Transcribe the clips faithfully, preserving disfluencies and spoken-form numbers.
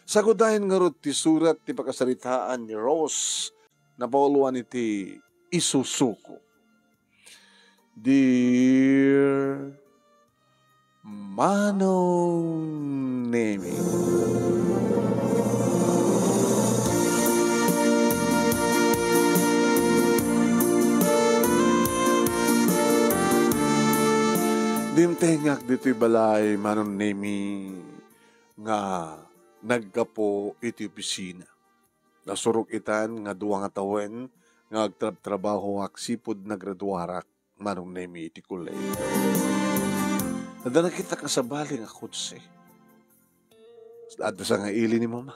Sagudayen ngarud ti surat ti pakasaritaan ni Rose, napauluan iti isusuko. Dear Manong Nemi. Dimtengak ditoy balay, Manong Nemi, nga naggapu iti opisina. Nasurok itan nga dua nga tawen nga agtrabtrabaho agsipud nagraduarak, Manong Nemi, iti kolehiyo. Adda nakitak a sabali nga kotse. Adda sangaili ni Mama.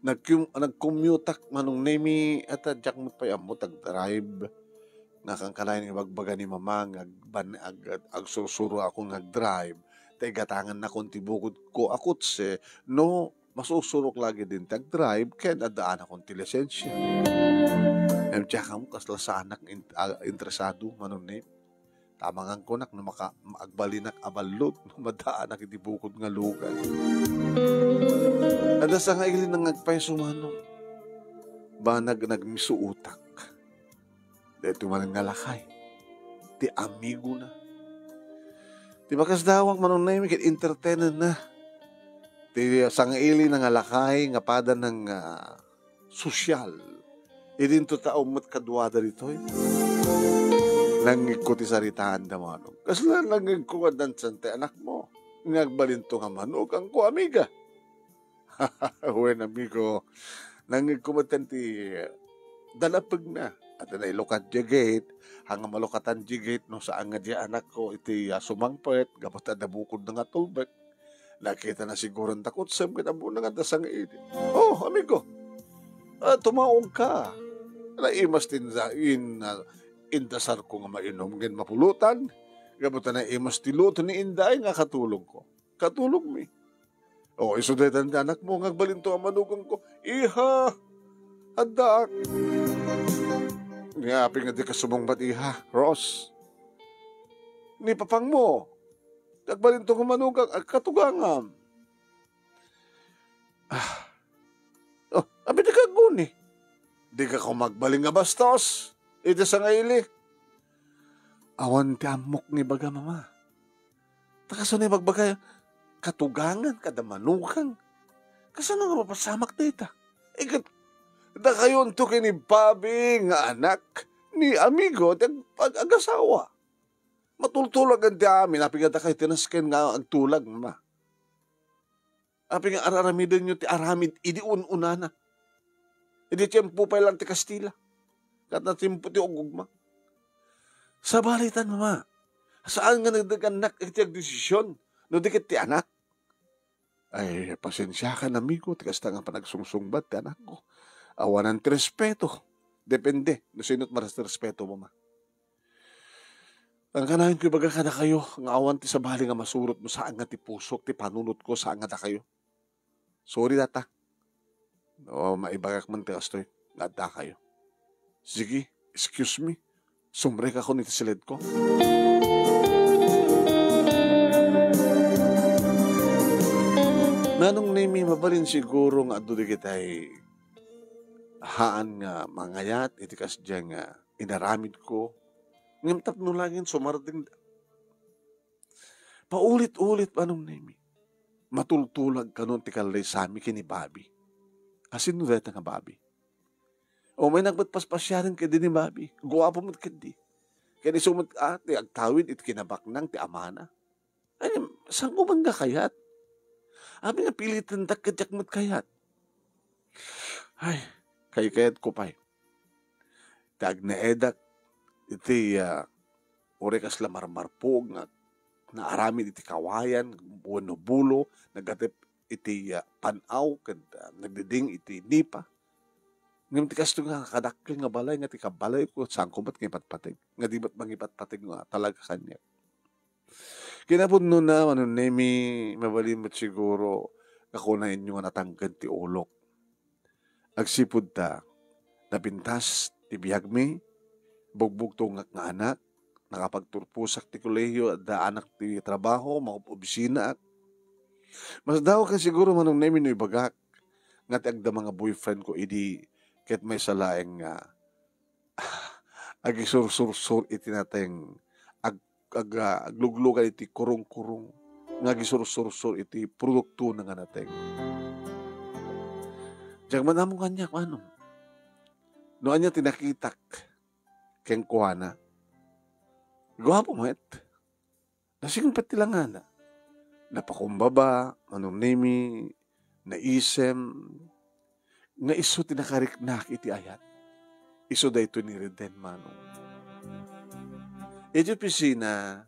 Nagkum-, nagcommuteak, Manong Nemi, at diak met pay ammo ti agdrive. Nga kankanayon nga ibagbaga ni Mama nga agban-, ag-, agsursuro ako nga agdrive. Ta igatangannakon ti bukodko a kotse, no masursurok laeng dita agdrive ken addaanakon ti lisensia. Ngem diak ammo kasla saanak in-, a-, interesado, Manong Nemi. Tamangan kunak no maka-, agbalinak a ballot no maddaanak iti bukod nga lugar. Adda sangaili nga agpayso, Manong. Banag nagmisuotak. Daytoy manen nga lakay, ti amigona. Ti bakasdawak, Manong Nemi, ket entertainer na. Ti sangaili na nga lakay nga pada nang, ah, sosyal. Idinto ta ummet kaduada ditoy. Nangngegko ti saritaanda, Manong. Kasla nangngegko nga dansan ti anakmo. Nga agbalinto nga manukangko, amiga. Wen, amigo, nangngegko met ti dalapegna. Adda nailukat diay gate, haan nga malukatan diay gate, no saan nga diay anakko iti, ah, sumangpet, gapu ta adda bukodna nga tulbek. Nakitana siguro ti kotsem, ket ammona nga adda sangaili. Oh, amigo, ah, tumaongka. Naimas ti inda-, in-, ah, indasarko nga mainum, ngem mapulotan. Gapu ta naimas ti luto ni inday nga katulongko. Katulongmi. O, isu daytan ti anakmo nga agbalinto a manukangko. Iha, addaak. Ni apin nga dika sumungbat, iha, Rose. Ni papangmo, agbalinto nga manukang, agkatugangam. Ah. Oh, apin dika aguni. Dika koma agbalin nga bastos. Iti sangaili. Awan ti ammok nga ibaga, Mama. Ta kasano ibagbagayo, katugangan kada manukang. Kasano nga mapasamak dayta? Iket, dakayonto ken ni Bobby nga anak ni amigo ti ag-, ag-, agasawa. Matultulagan ti amin, apin nga dakayo ti nasken nga agtulag, Mama. Apin nga ar-aramidenyo ti aramid idi un-unana. Idi tiempo pay laeng ti Kastila. Ket na tiempo ti ugugma. Sabalitan, Mama. Saan nga nagdagannak iti agdesision no di ket ti anak. Ay, pasensiakan, amigo, ti kasta nga panagsungsungbat ti anakko. Awanan ti respeto. Depende no sino ti marespeto, Mama. Kankanayon ko ibaga kadakayo nga awan ti sabali nga masurot no saan nga ti pusok, ti panunotko, saan nga dakayo. Sorry, data. No, maibagak man ti kastoy nga addakayo. Sige, excuse me. Sumrekakon iti siledko. Manong Nemi, mabalin siguro nga adu dagitay haan nga mangayat iti kasdiay nga inaramidko. Ngem tapno laeng sumardeng paulit-ulit, Manong Nemi. Matultulag kano ti kallaysami ken ni Bobby. Asino dayta nga Bobby? Umaynak met paspasiaren ketdi ni Bobby. Guapo met ketdi. Ken isu met, ah, ti agtawid iti kinabaknang ti amana. Ay, saanko man nga kayat? Apin nga pilitendak ket diak met kayat. Ay, kaykayatko pay. Ti agnaedak iti, ah, uray kasla marmarpuog nga naaramid iti kawayan wenno bulo, naggatep iti, ah, pan-aw ken, ah, nagdiding iti nipa. Ngem ti kastoy nga kadakkel nga balay nga ti kabalayko, saanko met nga ipatpateg. Nga di met mangipatpateg nga talaga kaniak. Kinapudnona, Manong Nemi, mabalin met siguro nga kunaenyo nga natangken ti ulok. Agsipud ta napintas ti biagmi, bugbugtongak nga anak, nakapagturposak ti kolehiyo, addaanak ti trabaho, maob-obisinaak. Masdaawak siguro, Manong Nemi, no ibagak nga ti agdama nga boyfriend ko idi ket maysa laeng nga agisursursor iti nateng, ag-, ag-, ah, agluglugan iti kurungkurung nga agisursursor iti produktona nga nateng. Diak man ammo nga aniak, manong. No ania ti nakitak kenkuana, guapo met. Nasingpet ti langana. Napakumbaba, manong Nemi, naisem, nga isu ti nakariknak iti ayat. Isu daytoy ni Reden, manong. Iti opisina,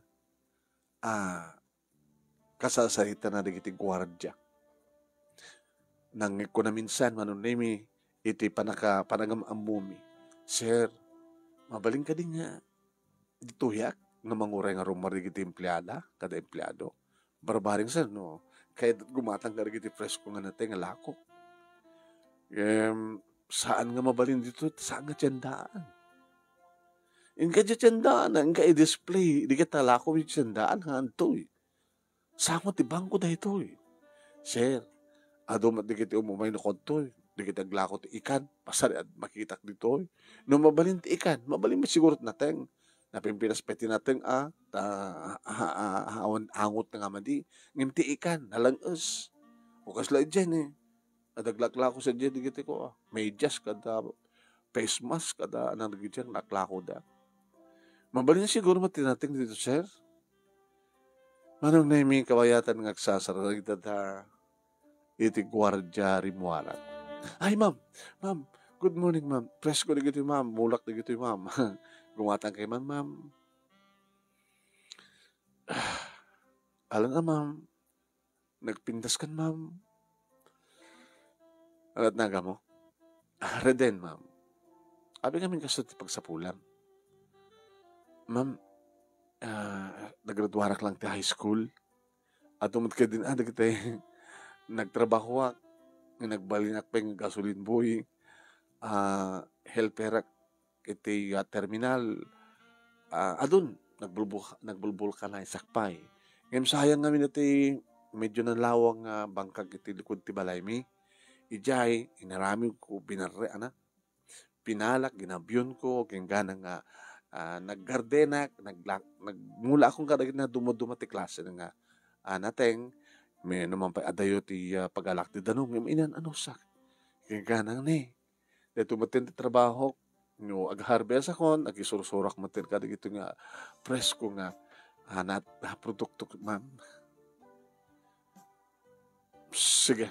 ah, kasasaritana dagiti guardia. Nangngegko na minsan, manong Nemi, iti panaka-, panagam-ammomi, "Sir, mabalin kadi nga ditoyak nga manguray nga rumar dagiti empleada kada empleado? Barbareng, sir, no kayat gumatang ka dagiti presko nga nateng nga lakok. Em, saan nga mabalin ditoy, saan nga tiendaan. Inka diay tiendaan, inka i-display, di ket lakok diay tiendaan, haantoy. Sango ti bangko daytoy. Sir, adu met dagiti umumay no kadtoy, dagiti aglako ti ikan, pasar-, makitak ditoy. No mabalin ti ikan, mabalin met siguro ti nateng. Napimpinas pay ti nateng, a, ta, ha, ha, ha, awan angot nga madi. Ngem ti ikan, nalang-es. O kasla idiay, eh. Adda aglaklako sadiay dagiti ko, ah, medyas kada face mask kada anang dagiti aglaklakoda. Mabalin siguro met ti nateng ditoy, sir?" Manong Nemi, kabayatan nga agsasarita iti guardia rimmuarak. "Ay, ma'am, ma'am, good morning, ma'am. Presko dagitoy, ma'am. Mulak dagitoy, ma'am." "Gumatang kay man, ma'am." "Alan a, ma'am. Nagpintas kan, ma'am." "Anat naga mo?" "Ah, Reden, ma'am. Abi ngamin kasto ti pagsapulam. Ma'am, ah, nagraduarak lang ti high school. Adu met kadin, ah, dagiti nagtrabahoak, nga nagbalinak pay nga gasoline boy, ah, helperak iti, ah, terminal, ah, adun, nagbulbul-, nagbulbulkanisak pay. Ngem sayang ngamin iti medyo nalawang nga bangkag iti likud ti balaymi. Idiay, inaramidko, binarre-, ana, pinalak, ginabionko, ken gana nga, ah, naggardenak, nagla-, nagmulaakon kadagiti naduma-duma ti klase nga, ah, nateng, no man pay adayo ti, ah, pagalak ti danum, ngem inan-anusak. Ken gana ni, daytoy metten ti trabahok, no agharvestakon, agisursurak metten kadagitoy nga presko nga, ah, nat-, ah, produkto, ma'am." "Sige.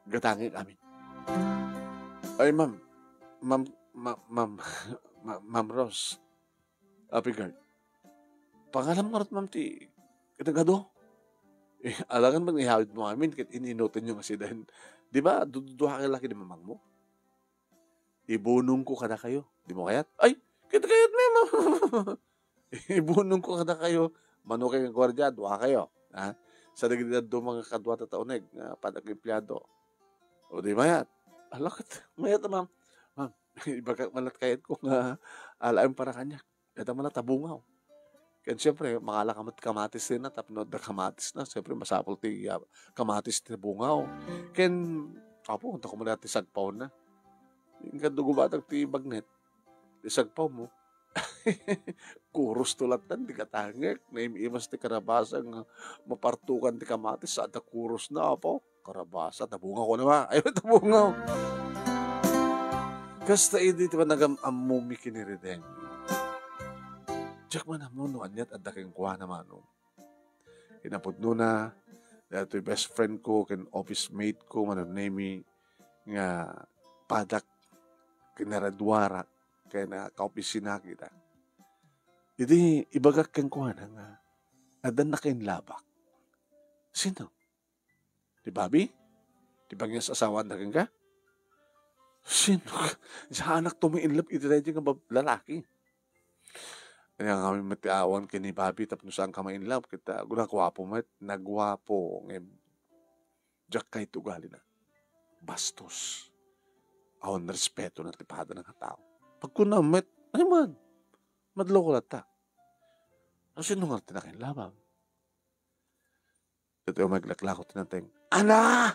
Gatangek amin." "Ay, ma'am. Ma'am, ma-, ma'am, ma-, Ma'am Rose. Abigail. Pangalam ngarud, ma'am, ti, ti nagadu? Eh, alangan man ihawid mo amin, ket in-inutenyo nga siden. Di ba, du-, dua ka laki di mamangmo?" "Ibunongko kadakayo. Di mo kayat?" "Ay, ket kayat mi, ma'am." "Ibunongko kadakayo. Mano kay nga guardia, dua kayo. Ha? Sa dagiti dadduma nga kadua ta tauneg nga panagempleado." "O di mayat." "Ala ket, mayat, ma'am. Ma'am, ibagak man lat kayatko nga alaem para kaniak. Ita man lat a bungaw." Ken siempre, mangala ka met kamatis na, tapno adda kamatis na, siempre, masapul ti, ah, kamatis ti bungaw. Ken, apo, anta ko man ti sagpaw na. Inka dugubatag ti bagnet. Ti sagpaw mo. Kuros to lattan, di katangek. Naim-imas ti karabasa nga mapartukan ti kamatis, sa adda kuros na, apo. Karabasa, tabungaw ko na ma. Ay, tabungaw. Kasta idi ti panagam-ammomi ken ni Reden. Diak man ammo no aniat adda kenkuana, mano. Kinapudnona, daytoy best friend ko ken office mate ko, Manong Nemi, nga padak, kinaraduarak, ken, ah, kaopisina kita. Idi ibagak kenkuana nga addan nakainlabak. "Sino? Ti Bobby? Ti pangyas-asawaan da kenka?" "Sino? Saanak to ma-inlove iti daydi nga bab-, lalaki." Ania ngamin met ti awan ken ni Bobby tapno saanka ma-inlove ket, ah, naguapo met, naguapo, ngem diak kayat ti ugalina. Bastos. Awan respetona ti padana nga tao. Pagkunam met, "Ay man, madloko latta. Asino nga ti nakainlabam?" Ket umay aglaklako ti nateng. "Ana!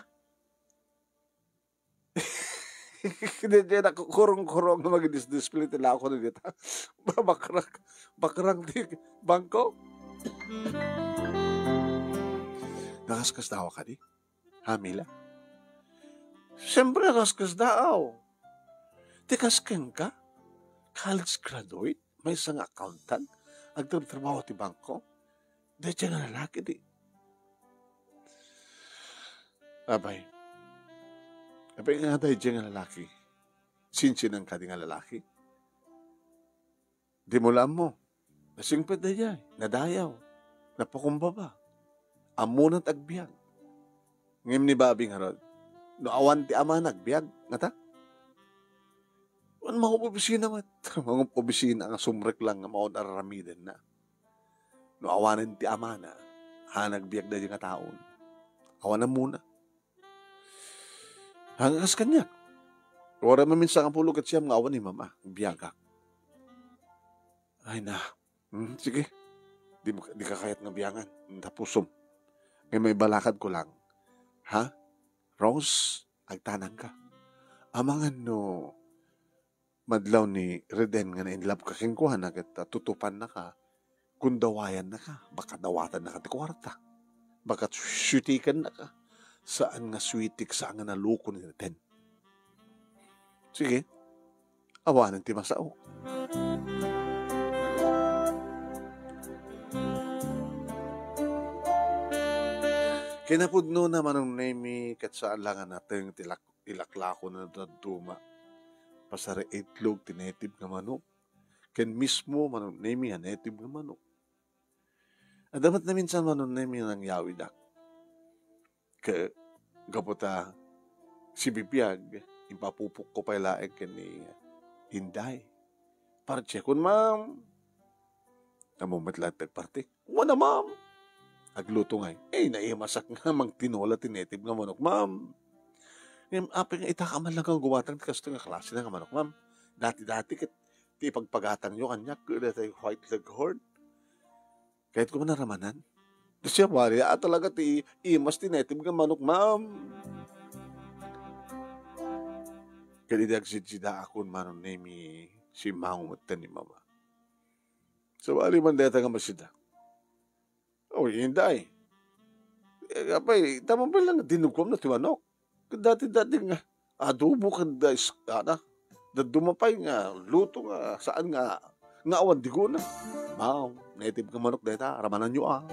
Daydiay nakukurong-kurong nga mangidisdisplay ti lako na dita. Bakrang, bakrang ti bangko. Nakaskasdaaw kadi? Ha, Mila? Siyempre, nakaskasdaaw. Ti kas kenka? College graduate? Maysa nga accountant? Agtrabtrabaho ti bangko? Daydiay nga lalaki di. Apay. Apay nga daydiay nga lalaki. Sinsinan kadi nga lalaki? Dimo la ammo. Nasingpet daydiay. Nadayaw. Napakumbaba. Ammonan ti agbiag. Ngem ni Bobby ngarud, no awan ti amana, agbiag. Ngata? Wan mangup-obisina met. Mangup-obisina nga sumrek lang nga maon araramidenna. No awanen ti amana, haan agbiag daydiay nga taon. Awan ammona. Haan nga kas kaniak. Waray mamin sangapulo ket siam nga awan ni mama. Agbiagak. Ay na. Hmm, sige. Di mo, di ka kayat nga biangan. Hmm, tapusom. Ngay maibalakad ko lang. Ha? Rose, agtanang ka. Amangan no madlaw ni Reden nga na-inlove ka kenkuana ket, ah, tutupanna ka, gundawayannaka, baka dawatannaka ti kuarta. Baka sweetikanna ka. Saan nga sweetik, saan nga naloko ni Reden. Sige. Awanen ti masao. Kinapudnona, Manong Nemi, ket saan la nga nateng ti lak-, ilaklako na dadduma. Pasariitlog ti native nga manok. Ken mismo Manong Nemi a native nga manok. Adda met naminsan, Manong Nemi, nangyawidak. Ke-, gapu ta sibibiag, impapupokko pay laeng ken ni Inday. Partikon, ma'am. Ammom met laeng ti agparti. Wen a, ma'am. Agluto ngay. Eh, naimasak nga mangtinola ti native nga manok, ma'am. Ngem apay nga itaka man lang nga gumatang ti kastoy nga klase na nga manok, ma'am. Dati-dati ket ti ipagpagatangyo kaniak, daytoy White Leghorn. Kayatko man a ramanan. Siya, wari, ah, talaga ti imas ti native nga manok, ma'am. Ket idi agsidsidaakon, Manong Nemi, simmango metten ni mama. Sabali man dayta nga masida. O, Inday. Eh, apay, ita man pay lang dinugkuam na ti manok. Ket dati-dati nga adobo ken da is-, ana, dadduma pay nga luto nga saan nga, nga awan digona. Ma'am, native nga manok dayta, ramananyo, ah.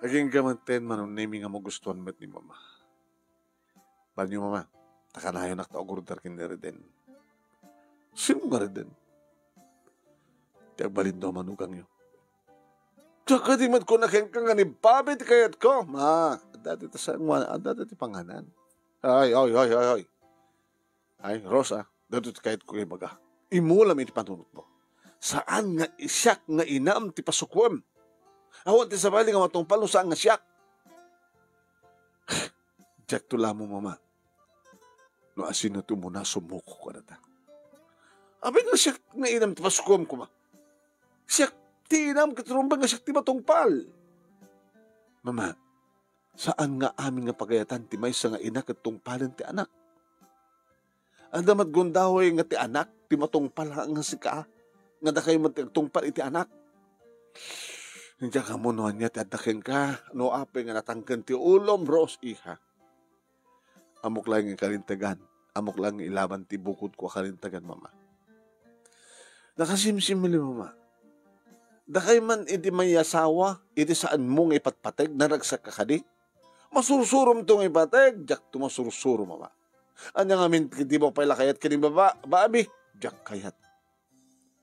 Agingga man ten, Manong Nemi, nga magustuan met ni mama. Banyo, mama, ta kanayonak ta agurder ken ni Reden. Sino nga Reden? Ti agbalin no a manugangyo. Diak kadi met kuna kenka nga ni Bobby ti kayatko. Ma, adda ti ta-, adda ti panganan. Ay, ay, ay, ay, ay. Ay, Rosa, daytoy ti kayatko nga ibaga. Imulam iti panunotmo. Saan nga siak nga inam ti pasukoem. Awan ti sabali nga matungpal no saan nga siak. Diakto la ammo, mama. No asino ti umuna sumuko kadata. Apay nga siak nga inam ti pasukoem koma. Siak ti inam ket rumbeng nga siak ti matungpal. Mama, saan nga amin nga pagayatan ti maysa nga ina ket tungpalen ti anak. Adda met gundaway nga ti anak ti matungpal nga sika, nga dakay met ti agtungpal iti anak. Diak ammo no ania ti adda kenka, no apay nga natangken ti ulom, Rose, iha. Ammok laeng nga kalintegan. Ammok laeng nga ilaban ti bukodko a kalintegan, mama. Nakasimsim ni mama. Dakay man iti mayasawa, iti saanmo nga ipatpateg, naragsak ka kadi? Masursuromto nga ipateg, diakto masursuro, mama. Ania ngamin, di mo pay la kayat ken ni baba-, Bobby? Diak kayat.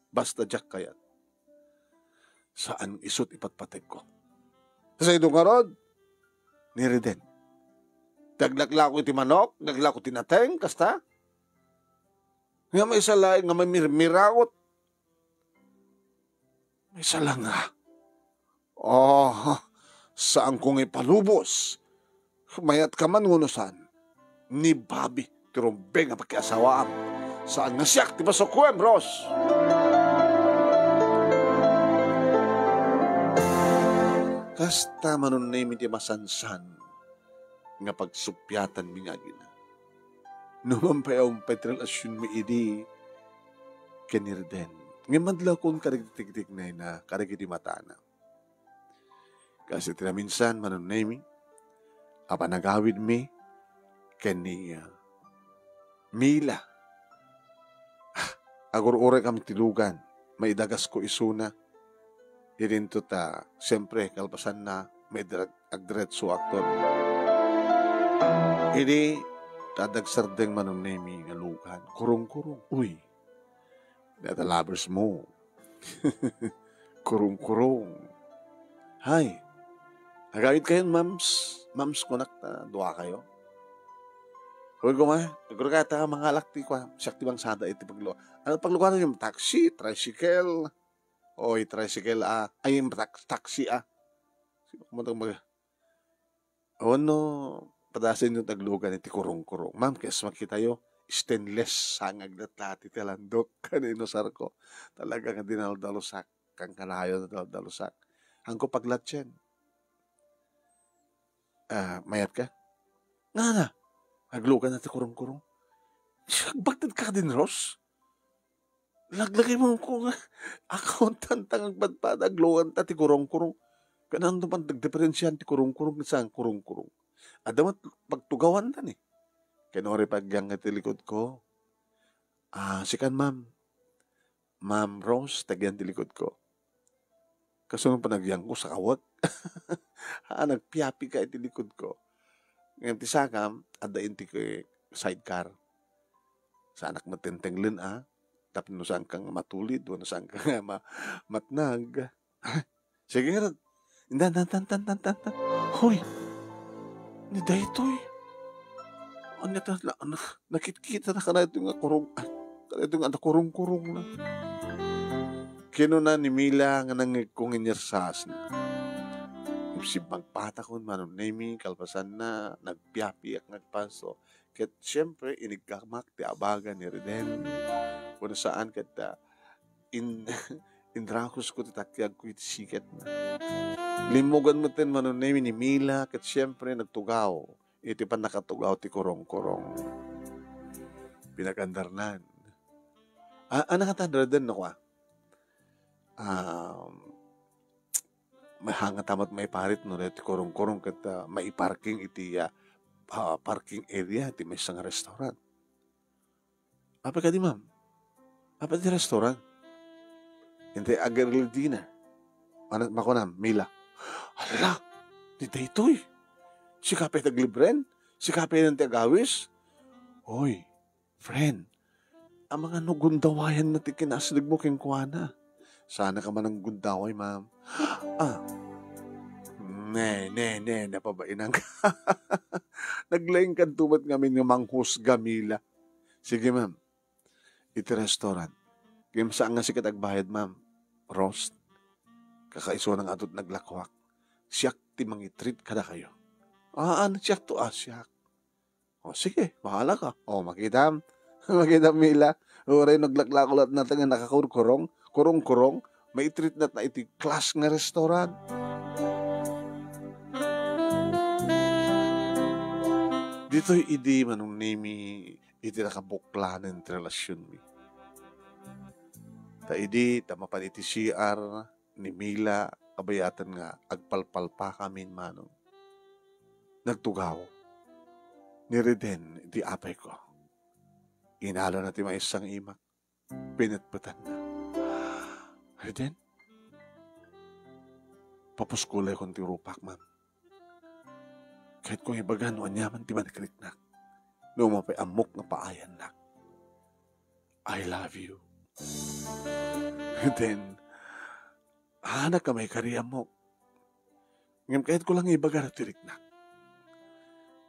Basta diak kayat. Saan isu ti ipatpategko. Kasaydo ngarud? Ni Reden. Ti aglaklako iti manok, aglaklako ti nateng, kasta? Nga maysa laeng nga mamirmiraot. Maysa la nga. Oh, saanko nga ipalubos. Mayat ka man wenno saan. Ni Bobby ti rumbeng a pakiasawaam. Saan nga siak ti pasukoem, Rose. Kasta, Manong Nemi, ti masansan nga pagsuppiatanmi nga agina. no man pay a umpay ti relasionmi idi ken ni Reden. Ngem madlawkon kadagiti tigtignayna, kadagiti matana. Kas iti naminsan, Manong Nemi, a panagawidmi ken ni, ah, Mila. Ah, agur-uray kami ti lugan, maidagasko isuna. Idinto ta, siyempre, kalpasanna, maidra-, agdiretso akton. Idi, ta dagsardeng, Manong Nemi, nga lugan, kurong-kurong. Uy, that a lover's move. Kurong-kurong. Hay, agawid kayon, mams. Mams, kunak ta, dua kayo. Hoy, kuma, agurgata, mangalak ti kua, siak ti bangsada iti paglu-, ano, paglugaran yung taxi, tricycle, oy, tricycle, ah, ay, yung tax-, taxi, ah. Sino ka man mag-, Awan no, padasen yung taglugan iti kurong-kurong. Ma'am, kes makitayo, stainless, sangag latlati ti landok, kan inusar ko. Talaga nga dinaldalusak, kan kanayon na daldalusak. Hangko paglatien. Ah, mayat ka? Ngana, aglugan na ti kurong-kurong. Siya, bagtad ka din, Ros? Laglagay mo ko nga, accountant ta nga agpadpada, aglugan ta ti kurong-kurong. Kanaan to man, nagdiferensyahan ti kurong-kurong, saan kurong-kurong. Adda met pagtugawan ta ni. Ken uray pagyangan ti likod ko. Ah, sikan, ma'am. Ma'am Rose, tagyan ti likod ko. Kasunod panagyang ko, sakawek. Ah, nagpiapi ka iti likod ko. Ngem ti sakam, adda inti ko sidecar. Saanak met tentenglen, ah. Tapno saan ka nga matulid, wenno saan ka nga ma-, matnag. Sige ngarud. Indan, tan, tan, tan, tan, tan, tan. Hoy! Ni daytoy. Ania ta, na, na, nakitkita na kadaytoy nga kurong, ah, kadaytoy nga kurong-kurong na. Kinuna ni Mila nga nangngegko nga inyersaasna. Simmagpatakon, Manong Nemi, kalpasanna, nagpiapiak nga agpaso. Ket siempre, iniggamak ti abaga ni Reden. Kun saan ket, ah, in-, indrakosko ti takiagko iti siketna. Limmugan metten, Manong Nemi, ni Mila, ket siempre, nagtugaw iti pannakatugaw ti kurong-kurong. Pinagandarnan. Ah, ano nga tan, Reden, no, kwa? Um, Mahanga ta met maiparit no daytoy kurong-kurong ket, ah, maiparking iti, ah, ah, parking area ti maysa nga restaurant. Apay kadi, ma'am? Apay ti restaurant? Intay ag-early dinner. Ano, makunam, Mila? Hala, ni daytoy. Sika pay taglibren? Sika pay ti agawis? Oy, friend, amangan no gundawayanna ti kinasdegmo kenkuana. Saan ka man gundaway, ma'am. Ah. Ne, ne, ne, napabainang ka. Naglaing ka tumat ngamin nga manghusga, Mila. Sige, ma'am. Iti restaurant. Ngem saan nga sika ti agbayad, ma'am. Roast. Kakaisuna nga adut naglakuak. Siak ti mangitreat kadakayo. Aan, siak to, ah, siak. O, sige, bahala ka. O, makitam. Makitam, Mila. Uray naglaklako latta nga nakakurkurong, kurong-kurong, maitreat latta iti class nga restaurant. Ditoy idi, Manong Nemi, iti nakabuklanen ti relasionmi. Ta idi, ta mapan iti C R, ni Mila, kabayatan nga agpalpalpakamin, Manong. Nagtugaw ni Reden iti apayko. Inalana ti maysa nga imak. Pinetpetanna. Reden, papuskolaykon ti rupak, ma'am. Kayatko nga ibaga no aniaman ti managriknak. No mapay ammok nga paayannak. I love you. Then, anak ka may kariamok. Ngem kayatko lang ibaga ti riknak.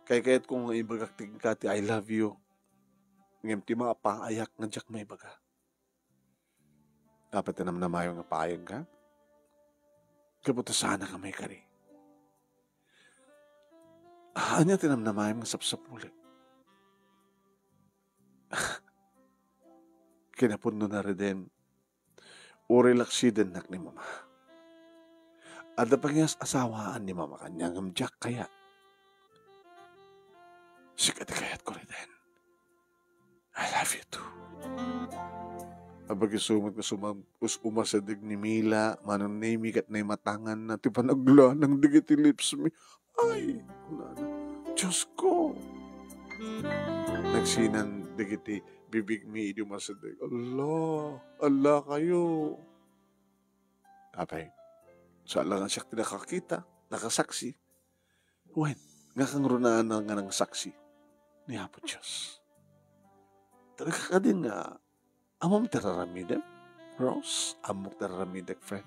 Kay kayatko nga ibagak ti kenka ti I love you. Ngem ti mapaayak nga diak maibaga. Dapat ti namnamayo nga paayanka? Gapu ta saan ka may kari. Ania ti namnamayo nga sapsapulik? Kinapudno na Reden, uray laksidennak ni Mama. Adda pay nga asawaan ni Mama kaniak ngem diak kayat. Sika ti kayatko, Reden. I love you too. Apay, isu met nga sumam-, us-, umasideg ni Mila, Manong Nemi, ket naimatanganna ti panaglanang dagiti lips mi. Ay, kunana, Diosko! Nagsinan dagiti bibig mi idi umasideg. Ala, ala kayo. Apay, saan la nga siak ti nakakita, nakasaksi. Wen, nga kangrunaan nga nangsaksi ni Apo Dios. Talaga kadin nga, ammom ti raramidem? Rose, ammok ti raramidek, friend.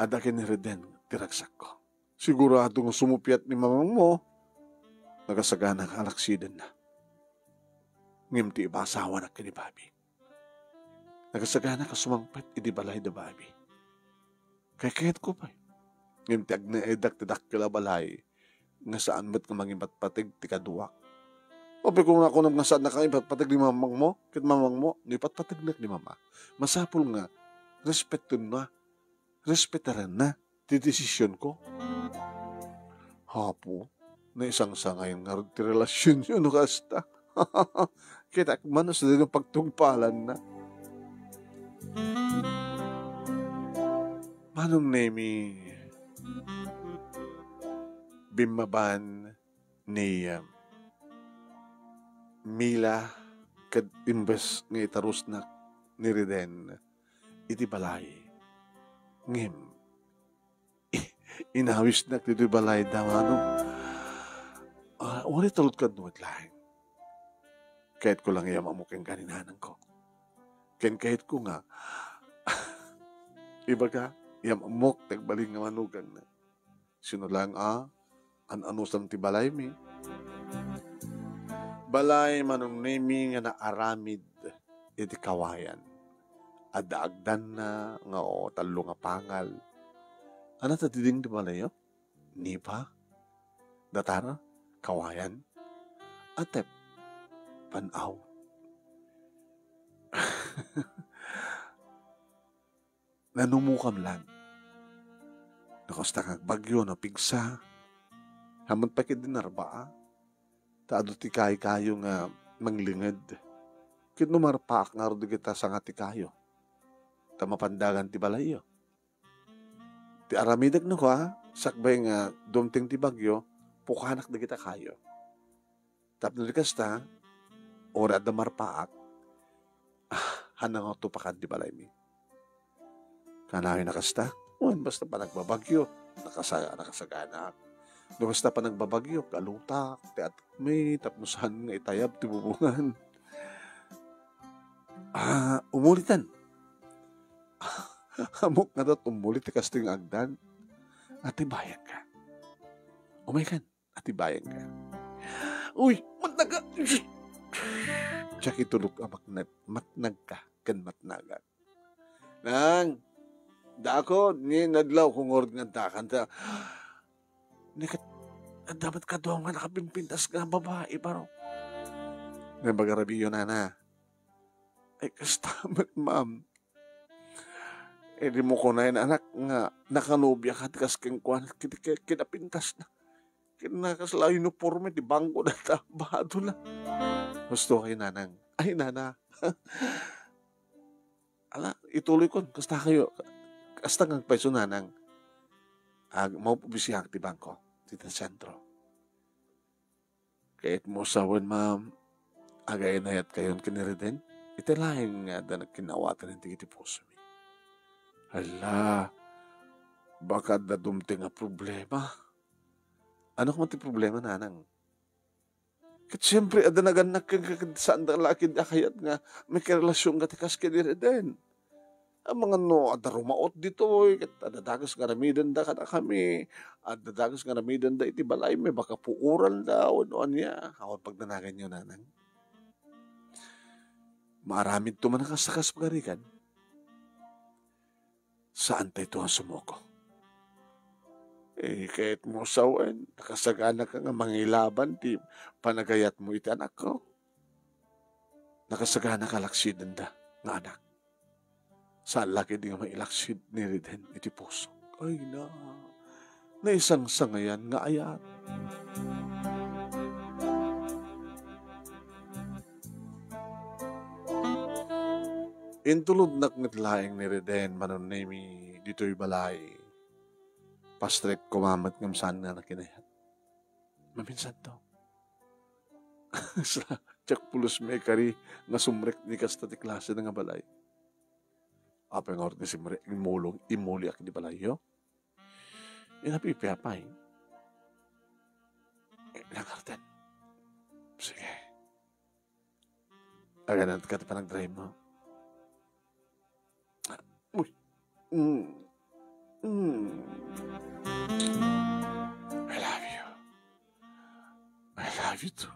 Adda ken ni Reden ti ragsakko. Sigurado nga sumuppiat ni mamangmo, nakasagana nga alaksidenna. Ngem ti iba asawanak ken ni Bobby. Nakasagana nga sumangpet idi balay da Bobby. Kaykayatko pay. Ngem ti agnaedak ti dakkel a balay nga saan met nga mangipatpateg ti kaduak. Apay, kung nakunam nga saannak nga ipatpateg ni mamangmo, ket mamangmo, no ipatpategnak ni mama, masapul nga respetenna, respetarenna ti desisionko. Apo, naisangsangayon ngarud ti relasionyo no kasta. Kitak man no sadino pagtungpalanna. Manong Nemi, bimmaban ni, um, Mila ket imbes nga itarusnak ni Reden iti balay, ngem inawisnak ditoy balay da, manong. Ah, uray tulod kano met laeng. Kayatko lang nga iam-ammok kenka ni nanangko. Ken kayatko nga ibaga, iam-ammok ti agbalin nga manugangna. Sino lang a an-anusam ti balaymi? Balay, Manong Nemi, nga naaramid iti kawayan. Adda agdanna nga o tallo nga pangal. Ania ta diding ti balayyo? Nipa? Datar? Kawayan? Atep? Pan-aw? Nanumokam lang. No kasta nga agbagyo, no pigsa, ammom pay ketdi narbaa. Ta adu ti kaykayo nga manglinged. Ket no marpaak ngarud dagita sanga ti kayo, ta mapandagan ti balayyo. Ti aramidek no kua, sakbay nga dumteng ti bagyo, pukanak dagita kayo. Tapno di kasta, uray adda marpaak, ah, haan nga tupakan ti balaymi. Kanayon a kasta, wen, basta panagbabagyo, nakasa-, nakasaganaak. No basta panagbabagyo, kalutak ti atekmi tapno saan nga itayab ti bubungan. Ah, umuliten. Ammok ngarud, umuli ti kastoy nga agdan. Atibayanka. Umaykan. Atibayanka. Uy, matnagka! Diak itulok a maknag-, matnagka ken matnagak. Nang, dako, ni nadlaw ko ngarud nga addakan ta. Ni ket, adda met kadu nga nakapimpintas nga babai, baro. Naimbag a rabiyo, nana. Ay, kasta met, ma'am. Idi mo kunaen, anak, nga nakanubiaka ti kas kenkuana, ket, ket, kinapintasna. Ket nakasla uniforme ti bangko dayta, bado la. Husto kay nanang. Ay, nana. Ala, ituloykon. Kasta kayo. Kasta nga agpayso, nanang. Ag-, maupobisiak ti bangko. Ti sentro. Kayatmo sawen, ma'am, againayatkayon ken ni Reden? Iti laeng nga adda nagkinawatan dagiti pusomi. Hala, baka adda dumteng a problema. Ano man ti problema, nanang? Ket siempre, adda nagannak kenka ket saanda la ket a kayat nga makirelasionka ti kas ken ni Reden. Amangan no adda rumaot ditoy, ket adda dakes nga aramidenda kadakami, adda dakes nga aramidenda iti balaymi, baka puoranda, wenno ania. Awan pagnanaganyo, nanang. Maaramidto man a kas, kas pagarigan. Saantayto a sumuko. Eh, kayatmo sawen, nakasaganaka nga mangilaban ti panagayatmo iti anakko. Nakasaganaka a laksidenda nga anak. Saan la ketdi nga mailaksid ni Reden iti puso. Ay na, naisangsangayan nga ayat. Intulodnak met laeng ni Reden, Manong Nemi, ditoy balay. Pastrek koma met ngem saan nga nakinayat. Maminsanto. Sa, diak pulos maikari nga sumrek ni kasta ti klase nga balay. Apay ngarud nga simrek, immulong, immuliak iti balayyo? Inapipiapay. Nagarten. Sige. Aganatka ti panagdrive mo. Uy. Mm. Mm. I love you. I love you too.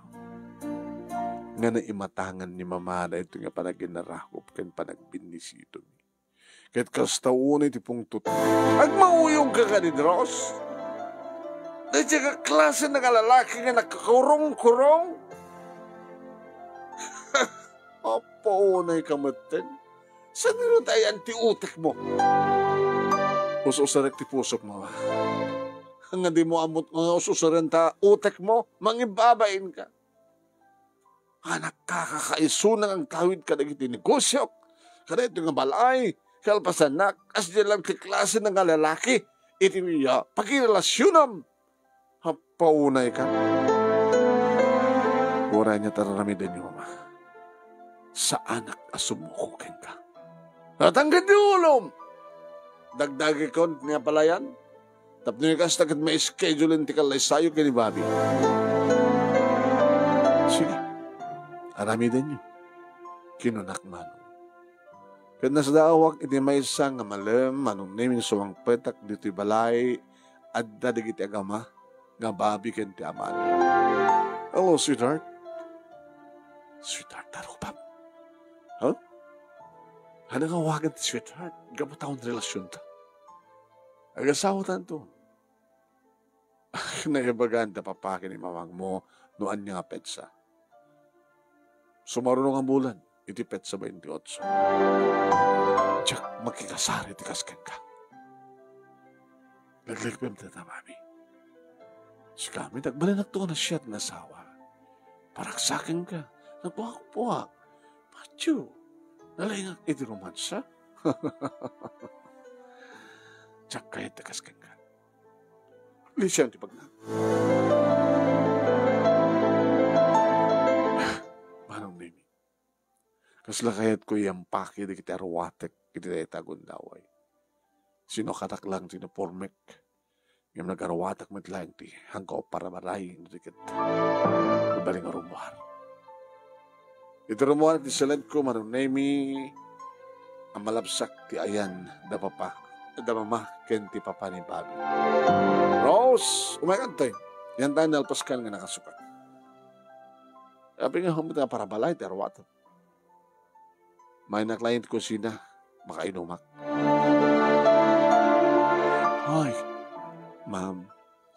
Nga naimatangan ni Mama daytoy nga panaginnarakop ken panagbinnisitomi. Ket kasta unay ti pungtot. Agmauyongka kadi, Rose? Daydiay a klase nga lalaki nga nakakurong-kurong? Apo, unay ka metten. Saan nga tayan ti utek mo? Us-usarek ti pusok mo, ah. Nga di mo ammot nga us-usaren ta utek mo, mangibabain ka. A, nakakakaisuna nga agtawid kadagiti negosiok, kadagiti nga balay, kalpasanna, kasdiay lang ti klase nga lalaki iti, ah, pakirelasionam. Apo, unay ka. Uray ania ti ar-aramidenyo, Mama. Saanak a sumuko kenka. Natangkad ti ulom! Dagdagikon nga palayan. Tapno kasta ket ma-schedule ti kallaysayo ken ni Bobby. Sige, aramidenyo, kinunak, Manong. Ket nasdaawak iti maysa nga malem, Manong Nemi, sumangpetak ditoy balay, adda dagiti agama nga Bobby ken ti amana. Hello, sweetheart. Sweetheart, tarupam. Huh? Ano nga awagan ti sweetheart? Gapu ta awan relasionta. Agasawatanto. Naibagan da papa ken ni mamangmo no ania nga petsa. Sumaruno nga bulan iti petsa twenty-eight. Diak makikasar iti kas kenka. Laglagbem dayta, Mami. Sikami, nagbalinakto nga nasayaat nga asawa. Paragsakenka, nagpuakpuak. Patio, nalaingak iti romansa. Diak kayat ti kas kenka. Lisian ti pagna. Manong Nemi, kasla kayatko iyampaki dagiti aruatek iti dayta a gundaway. Sinukatak lang ti unipormek, ngem nagaruatak met laeng ti hangko para maray no di ket mabalin nga rummuar. Iti rummuar iti siledko, Manong Nemi, a malabsak ti ayan da papa, da mama ken ti papa ni Bobby. Rose, umayka ditoy. Yan tayo nalpaskan nga nakasukat. Apay nga humet nga para balay ti aruatek. Maynak laeng ti kusina, makainumak. Ay, ma'am,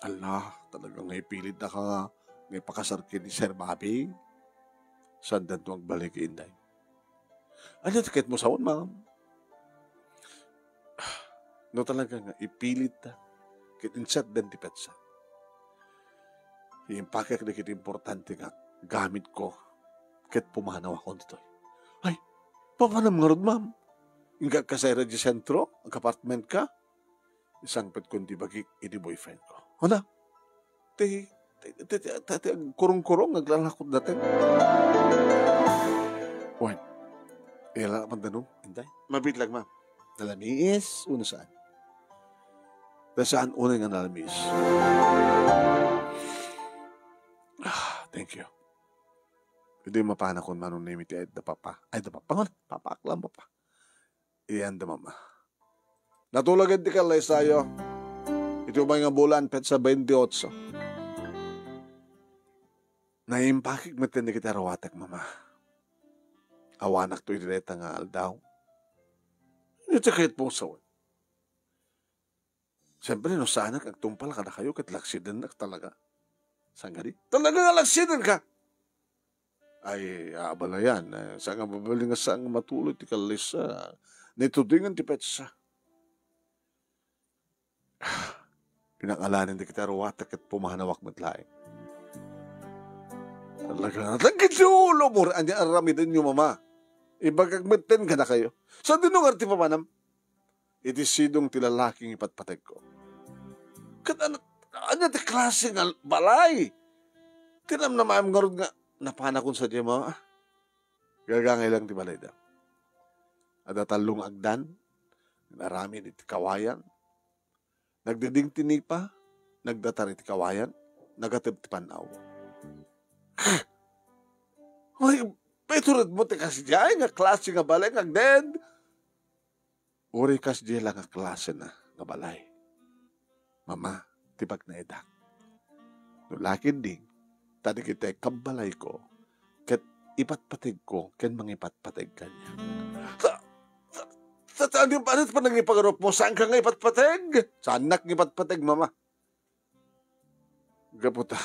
ala, talaga nga ipilitnaka nga, nga ipakasar ken ni Sir Bobby? Saandanto agbalik, Inday. Ania ti kayatmo sawen, ma'am? No talaga nga ipilitta ket insatdan ti petsa, impakek dagiti importante nga gamitko ket pumanawakon ditoy. Ay, papanam ngarud, ma'am? Inka agkasayra idiay sentro, ag-apartmentka? Isangpetkon ti bagik iti boyfriendko. Ania? Ti, ti, ti, ti, ti, ti agkurong-kurong, aglalakot dayta. Wen, ila man danum, Inday? Mabitlag, ma'am. Nalamiis, uno saan? Ta saan unay nga nalamiis? Ah, thank you. Idi mapanakon, Manong Nemi, ti ay da papa. Ay da papa, ngon? Papa, aklam papa. Iyan da mama. Natulagan ti kallaysayo. Iti umay nga bulan, petsa twenty-eight. Naimpakek met dagiti aruatek, mama. Awanakto iti dayta nga aldaw. Iti kayatmo sawen. Siyempre, no saanak agtungpal kadakayo, ket laksidennak talaga. Saan kadi? Talaga nga laksidenka! Ay, abalayan, eh, saan nga mabalin nga saan nga matuloy ti kallaysa. Nitudingan ti petsa. Pinangalanen dagiti aruatek ket pumanawak met laeng. Talaga, lagid ti ulo mo, ania aramidenyo, mama? Ibagak metten kadakayo. Sadino ngarud ti papanam? Iti sidong ti lalaki nga ipatpategko. Ket ano, ania ti klase nga balay? Ti namnamaem ngarud nga napanakon sadiay, mama? Gagangay lang ti balayda. Adda tallo nga agdan, naaramid iti kawayan. Nagdiding ti nipa, nagdatar iti kawayan, nagateb ti pannaw. Ay, paiturod mo ti kasdiay nga klase nga balay nga agded? Uray kasdiay la nga klasena nga balay, mama, ti pagnaedak. No la ket di, ta dagiti kabbalayko ket ipatpategko ken mangipatpateg kaniak. Sa, sa, sa, saan yung paano panangipagarupmo? Saanka nga ipatpateg? Saannak nga ipatpateg, mama? Gapu ta,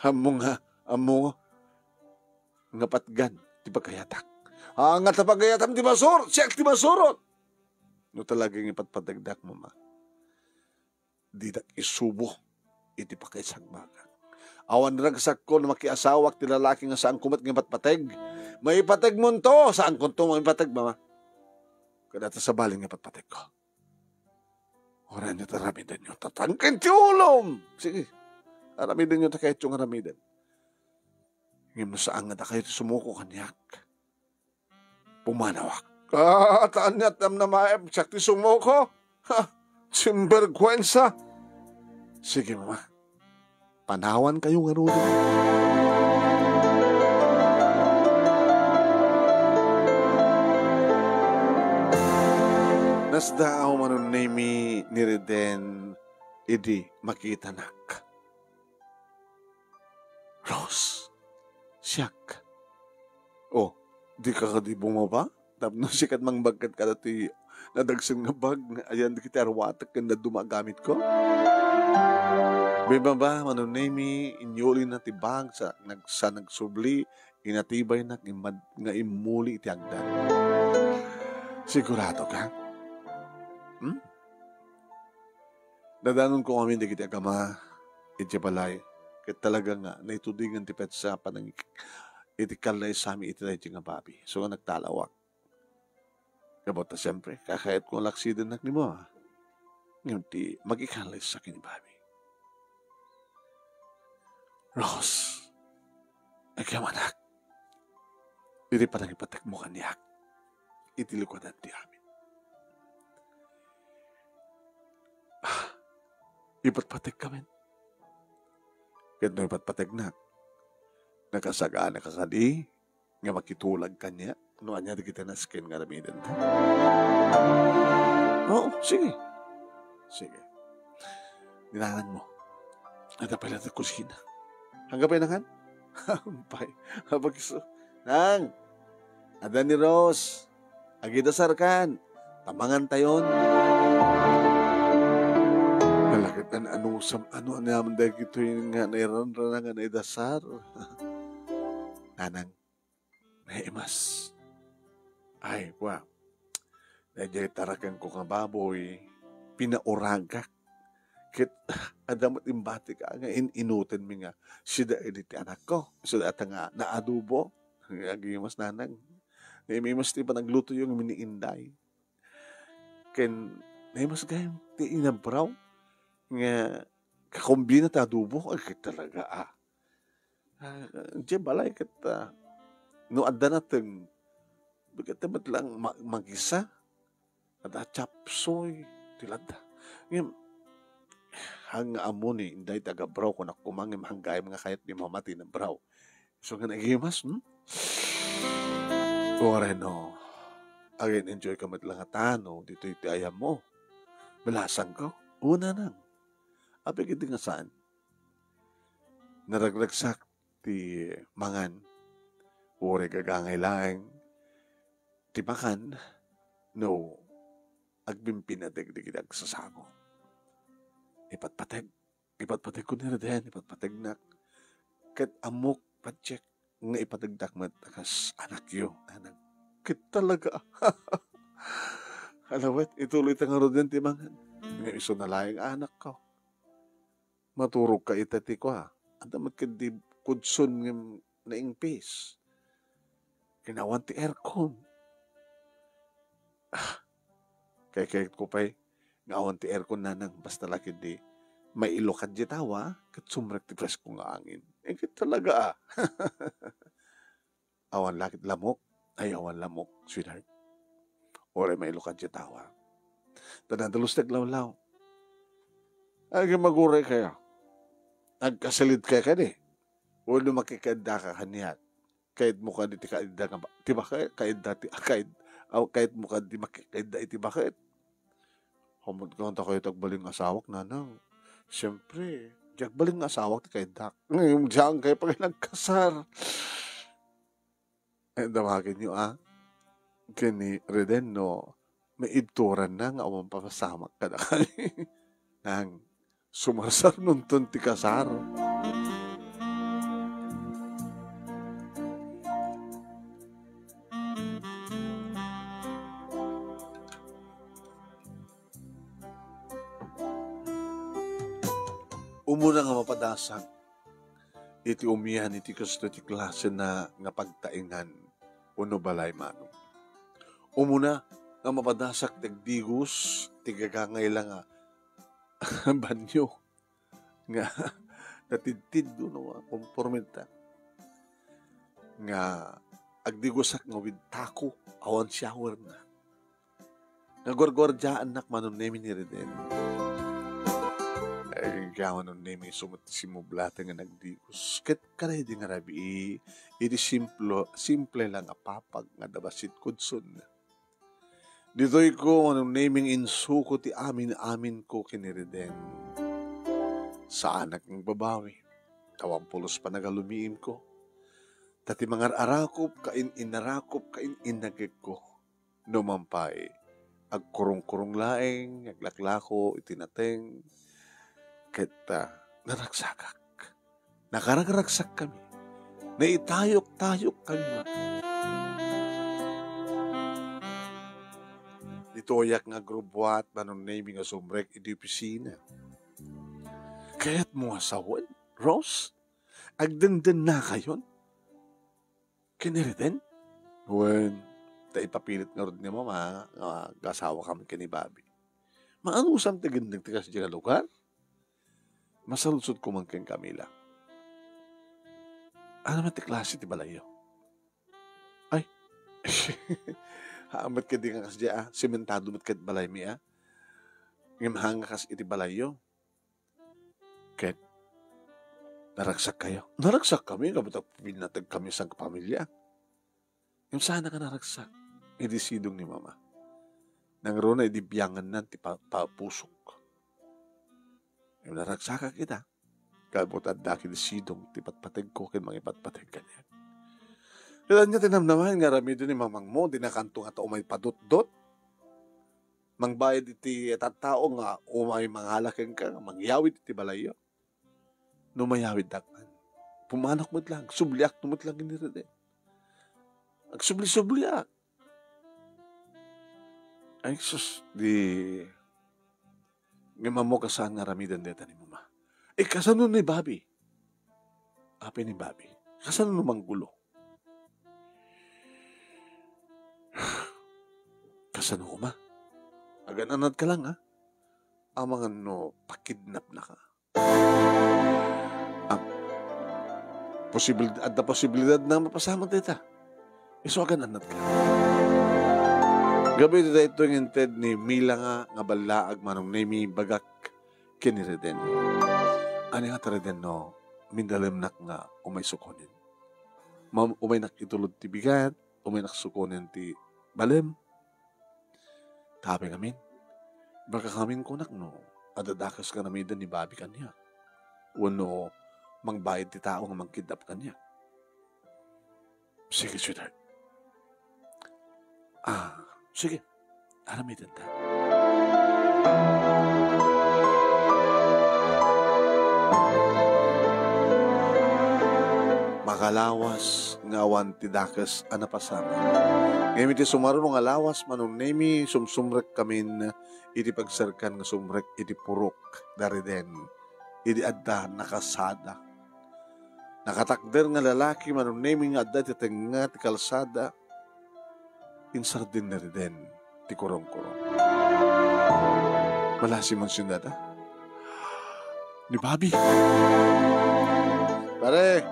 ammo nga, ammo nga patgan ti pagayatak. Ania ta pagayatam ti masur-, siak ti masurot. No talaga nga ipatpategdak, mama, didak isubo iti pakaisagbagak. Awan ragsakko no makiasawak ti lalaki nga saanko met nga ipatpateg. Maipategmonto, saankonto maipateg, mama. Kada ta sabali nga ipatpategko. Uray ania ti aramidenyo, tatangken ti ulom! Sige, aramidenyo ti kayatyo nga aramiden. Ngem no saan nga dakayo ti sumuko kaniak, pumanawak. Ah, ta ania ti namnamaem, siak ti sumuko? Ha, sinbergwensa! Sige, mama. Panawankayo ngaruden. Nasdaaw manen ni Reden idi makitanak. Rose, siak. Oh, dika kadi bumaba? Tapno sikat mangbagkat kada ti nadagsen nga bag nga ayan dagiti arwatek ken dadduma a gamitko? Bimaba, Manong Nemi, inyulina ti bag sa nagsa-, nagsubli, inatibayna nga immad-, nga immuli iti agdan. Sigurado ka? Hmm? Dadanonko amin dagiti agama iti balay, ket talaga nga naitudingan ti petsa panang-, iti kallaysami iti daytoy nga babi. So, nga nagtalawak. Gapu ta, siempre, kakayatko nga laksidennak ni Mama. Ngem ti makikallaysami ken ni Babi. Rose, agyamannak iti panangipategmo kaniak iti likuadan ti amin. Ah, ipatpategka met. Ket no ipatpategnak, nakasagana ka kadi nga makitulag kaniak no ania dagiti nasken nga aramidenta? Oo, sige. Sige. Ni nanangmo. Adda pay latta kusina. Anggapo, Nang? Apay, apay isu. Nang, adda ni Rose. Agidasarkan. Ta mangantayon. Nalakit an-anusam, ano, ano naman dagitoy nga nairanrana nga naidasar? Nanang, naimas. Ay, kua. Daydiay tarakenko nga baboy, pinauragak. Ket adda met imbatika nga in-inutenmi nga sida idi ti anakko. Sida ata nga naadobo. Agimas, Nanang. Naimimas ti panaglutoyo nga ni Inday. Ken naimas gayam ti inabraw nga kakombina ti adobo. Ay, ket talaga, ah. Ah, diay balay ket, ah, no adda nateng, bigat met lang ma-, magisa. Adda chop suey ti ladda. Ngem, haan nga ammo ni Inday ti agabraw, kunak koma, ngem haan gayam nga kayat ni Mama ti inabraw. Isu nga nagimas, hmm? Uray no, agin-enjoy ka met lang a tano ditoy ti ayammo. Malasangko? Una nang. Apay ket di nga saan. Naragragsak ti mangan. Uray gagangay laeng ti makan no agbimpinateg dagiti agsasago. Ipatpateg, ipatpategko ni Reden, ipatpategnak. Ket ammok, patiek, nga ipategdak met a kas anakyo, Nanang. Ket talaga. Alawet, ituloyta ngaruden ti mangan. Nga isu na laeng anakko. Maturogka ita ti kua. Adda met ketdi kudson ngem naingpis. Ken awan ti aircon. Ah, kaykayatko pay nga awan ti aircon, nanang, basta la ketdi mailukad diay tawa, ket sumrek ti presko nga angin. Eh, ket talaga, ah. Awan la ket lamok. Ay, awan lamok, sweetheart. Uray mailukad diay tawa. Ta nadalus ti aglawlaw. Ay, ket maguray kaya. Agkasilid kaya kadi. Wenno makikaidda ka kaniak. Kaidmo kadi ti kaidda nga ba-, ti baket, kaidda ti, ah, kaid-, aw, kaidmo kadi makikaidda iti baket. Ammok nga dakayo ti agbalin nga asawak, nanang. Siempre, di agbalin nga asawak ti kaiddak. Ngem, diak kayat pay nagkasar. Eh, damagenyo, ah. Ken ni Reden no, maibturanna nga awan papasamak kadakami. Nang, sumarsarnonton ti kasar. Umuna nga mapadasak iti umian iti kastoy ti klasena nga pagtaengan wenno balay manong. Umuna nga mapadasak ti agdigos ti gagangay la nga banio nga natidtid wenno nga kompormeta nga agdigosak nga with tako, awan shower na. Nga guarguardiaannak Manong Nemi ni Reden. Ay, kaya Manong Nemi, isu met ti simmublaten nga nagdigos. Ket kadaydi nga rabii, iti simplo-, simple la nga papag nga adda bassit kudsonna. Ditoyko, Manong Nemi, insuko ti amin-aminko ken ni Reden. Saanak nga agbabawi. Awan pulos panagalumiimko. Ta ti mangar-arakop, kain-inarakop, kain-inagekko. No man pay, agkurungkurung laeng, aglaklako iti nateng, ket, ah, naragsakak. Nakaragragsakkami. Naitayok-tayokkami. Ditoyak nga agrubbuat, Manong Nemi, nga sumrek iti opisina. Kayatmo nga sawen, Rose? Agdendennakayon? Ken ni Reden? Wen, ta ipapilit ngarud ni Mama nga agasawakami ken ni Bobby. Maanusam ti agdengdeng ti kasdiay nga lugar? Masaludsodko man ken Camila. Ania met ti klase ti balayyo? Ay. Haan met kadi nga kasdiay, ah. Sementado met kadi balaymi, ah. Ngem haan nga kas iti balayyo. Ket naragsak kayo? Naragsak kami, kabutang pinnateg kami sang pamilya. Ngem saanak a naragsak idi sidong ni Mama. Nangruna idi bianganna ti pa-, pa-, pusok. Ngem naragsakak ita. Kalbut adda ket sidong ti patpategko ken mangipatpateg kaniak. Ket ania ti namnamaen nga aramiden ni mamangmo, dinakanto ngata umay padutdot? Mangbayad iti tattao nga umay mangala kenka, mangyawid iti balayyo. No mayawiddak man, pumanok met lang, subliak no met lang ken ni Reden. Agsubli-subliak. Ay, sus, di, ngem ammok a saan nga aramiden dayta ni Mama. Eh, kasano ni Bobby? Apay ni Bobby? Kasano no manggulo? Kasano koma? Agan-anadka lang, ha? Amangan no pakidnapnaka. Ah, posibil-, adda posibilidad nga mapasamak dayta. Isu agan-anadka. Gapu iti daytoy nga inted ni Mila nga, nga ballaag, Manong Nemi, bagak ken ni Reden. Ania ngata, Reden, no mindalemnak nga umay sukonen? Ma-, umaynak itulod ti bigat, umaynak sukonen ti balem. Tapay ngamin, baka ngamin kunak no adda dakes nga aramiden ni Bobby kaniak. Wenno mangbayad ti tao nga mangkidnap kaniak. Sige, sweetheart. Ah, sige. Aramidenta. Makalawas nga awan ti dakes a napasamak. Ngem iti sumaruno nga lawas, Manong Nemi, sumsumrekkamin iti pagserkan nga sumrek iti purok da Reden, idi adda nakasada. Nakatakder nga lalaki, Manong Nemi, nga adda iti tengnga ti kalsada. Insardeng ni Reden ti kurongkurong. Malasi man siya dada. Ni Bobby. Pare,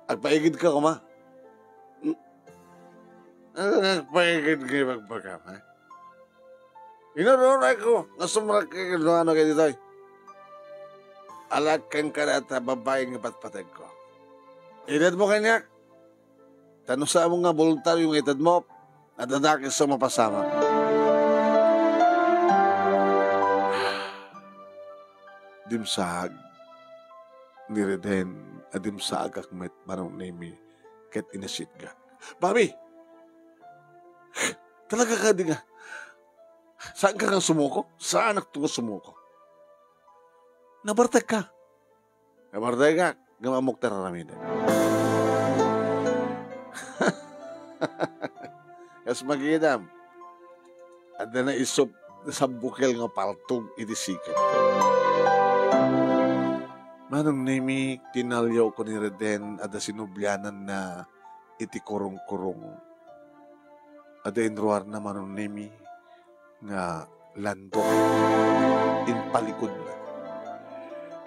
agpaigid ka koma. Hmm? Agpaigid ka, magpagama. Inururay ko nga sumrek ka no ano kay ditoy. Alak kenka dayta babai nga patpateg ko. Ited mo kaniak. Ta no saan mo nga boluntaryo nga ited mo, adda dakes a mapasamak. Dimsaag ni Reden a dimsaagak met, Manong Nemi, ket inasitgak. Bobby! Talaga kadi nga? Saanka nga sumuko? Saanak to nga sumuko? Nabartek ka. Nabartek ka. Nga mamok ta raramiden. Kas magidam. Adda na isup, nasabukel nga paltog iti sikat. Manong Nemi, tinalyaw ko ni Reden, adda sinublianan na iti kurungkurong. Adda inruarna, Manong Nemi, nga landok. Impalikudna.